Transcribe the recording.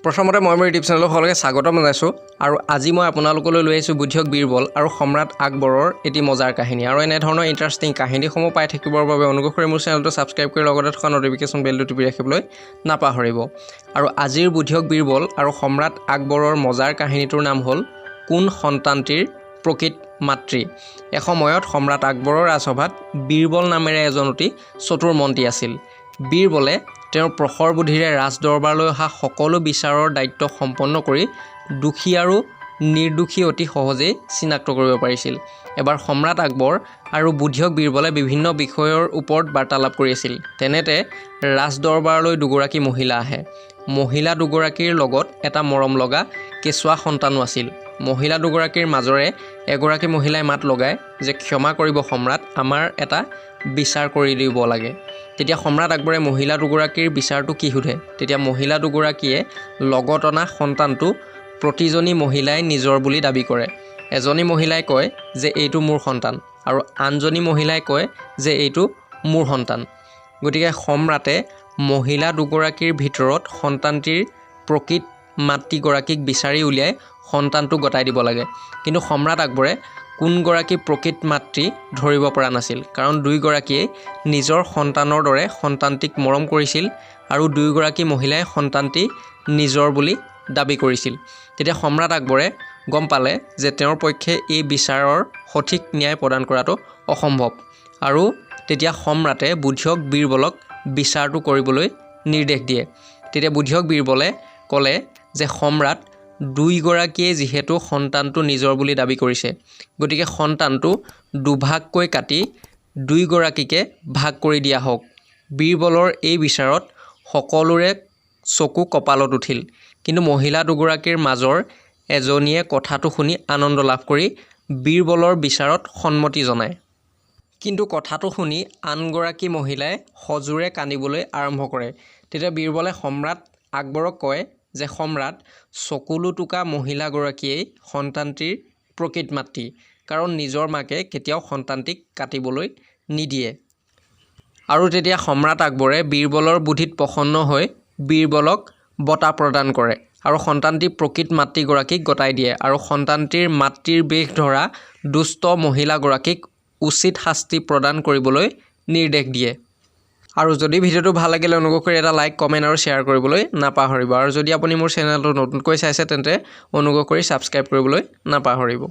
প্ৰথমতে মই মোৰ ইউটিউব চেনেলৰ সকলোকে স্বাগতম জনাইছোঁ আৰু আজি মই আপোনালোকলৈ লৈ আহিছোঁ বুদ্ধিয়ক বীৰবল আৰু সম্ৰাট আকবৰৰ এটি মজাৰ কাহিনী। আৰু এনেধৰণৰ ইণ্টাৰেষ্টিং কাহিনীসমূহ পাই থাকিবৰ বাবে অনুগ্ৰহ কৰি মোৰ চেনেলটো ছাবস্ক্ৰাইব কৰি লগতে থকা ন'টিফিকেশ্যন বেলটো টিপি ৰাখিবলৈ নাপাহৰিব। আৰু আজিৰ বুদ্ধিয়ক বীৰবল আৰু সম্ৰাট আকবৰৰ মজাৰ কাহিনীটোৰ নাম হ'ল কোন সন্তানটিৰ প্ৰকৃত মাতৃ। এসময়ত সম্ৰাট আকবৰৰ ৰাজসভাত বীৰবল নামেৰে এজন অতি চতুৰ মন্ত্ৰী আছিল। বীৰবলে তেওঁৰ প্ৰখৰ বুদ্ধিৰে ৰাজদৰবাৰলৈ অহা সকলো বিচাৰৰ দায়িত্ব সম্পন্ন কৰি দোষী আৰু নিৰ্দোষী অতি সহজেই চিনাক্ত কৰিব পাৰিছিল। এবাৰ সম্ৰাট আকবৰ আৰু বুদ্ধিয়ক বীৰবলে বিভিন্ন বিষয়ৰ ওপৰত বাৰ্তালাপ কৰি আছিল। তেনেতে ৰাজদৰবাৰলৈ দুগৰাকী মহিলা আহে। মহিলা দুগৰাকীৰ লগত এটা মৰম লগা কেঁচুৱা সন্তানো আছিল। মহিলা দুগৰাকীৰ মাজৰে এগৰাকী মহিলাই মাত লগায় যে ক্ষমা কৰিব সম্ৰাট, আমাৰ এটা বিচাৰ কৰি দিব লাগে। তেতিয়া সম্ৰাট আকবৰে মহিলা দুগৰাকীৰ বিচাৰটো কি সোধে। তেতিয়া মহিলা দুগৰাকীয়ে লগত অনা সন্তানটো প্ৰতিজনী মহিলাই নিজৰ বুলি দাবী কৰে। এজনী মহিলাই কয় যে এইটো মোৰ সন্তান আৰু আনজনী মহিলাই কয় যে এইটো মোৰ সন্তান। গতিকে সম্ৰাটে মহিলা দুগৰাকীৰ ভিতৰত সন্তানটিৰ প্ৰকৃত মাতৃগৰাকীক বিচাৰি উলিয়াই সন্তানটো গতাই দিব লাগে। কিন্তু সম্ৰাট আকবৰে কোনগৰাকী প্ৰকৃত মাতৃ ধৰিব পৰা নাছিল, কাৰণ দুয়োগৰাকীয়েই নিজৰ সন্তানৰ দৰে সন্তানটিক মৰম কৰিছিল আৰু দুয়োগৰাকী মহিলাই সন্তানটি নিজৰ বুলি দাবী কৰিছিল। তেতিয়া সম্ৰাট আকবৰে গম পালে যে তেওঁৰ পক্ষে এই বিচাৰৰ সঠিক ন্যায় প্ৰদান কৰাটো অসম্ভৱ। আৰু তেতিয়া সম্ৰাটে বুদ্ধিয়ক বীৰবলক বিচাৰটো কৰিবলৈ নিৰ্দেশ দিয়ে। তেতিয়া বুদ্ধিয়ক বীৰবলে ক'লে যে সম্ৰাট, দুয়োগৰাকীয়ে যিহেতু সন্তানটো নিজৰ বুলি দাবী কৰিছে, গতিকে সন্তানটো দুভাগকৈ কাটি দুয়োগৰাকীকে ভাগ কৰি দিয়া হওক। বীৰবলৰ এই বিচাৰত সকলোৰে চকু কপালত উঠিল। কিন্তু মহিলা দুগৰাকীৰ মাজৰ এজনীয়ে কথাটো শুনি আনন্দ লাভ কৰি বীৰবলৰ বিচাৰত সন্মতি জনায়। কিন্তু কথাটো শুনি আনগৰাকী মহিলাই সজোৰে কান্দিবলৈ আৰম্ভ কৰে। তেতিয়া বীৰবলে সম্ৰাট আকবৰক কয় যে সম্ৰাট, চকুলো টোকা মহিলাগৰাকীয়েই সন্তানটিৰ প্ৰকৃত মাতৃ, কাৰণ নিজৰ মাকে কেতিয়াও সন্তানটিক কাটিবলৈ নিদিয়ে। আৰু তেতিয়া সম্ৰাট আকবৰে বীৰবলৰ বুদ্ধিত প্ৰসন্ন হৈ বীৰবলক বঁটা প্ৰদান কৰে আৰু সন্তানটিৰ প্ৰকৃত মাতৃগৰাকীক গতাই দিয়ে আৰু সন্তানটিৰ মাতৃৰ বেশ ধৰা দুষ্ট মহিলাগৰাকীক উচিত শাস্তি প্ৰদান কৰিবলৈ নিৰ্দেশ দিয়ে। আৰু যদি ভিডিঅ'টো ভাল লাগিলে অনুগ্ৰহ কৰি এটা লাইক, কমেণ্ট আৰু শ্বেয়াৰ কৰিবলৈ নাপাহৰিব। আৰু যদি আপুনি মোৰ চেনেলটো নতুনকৈ চাইছে তেন্তে অনুগ্ৰহ কৰি ছাবস্ক্ৰাইব কৰিবলৈ নাপাহৰিব।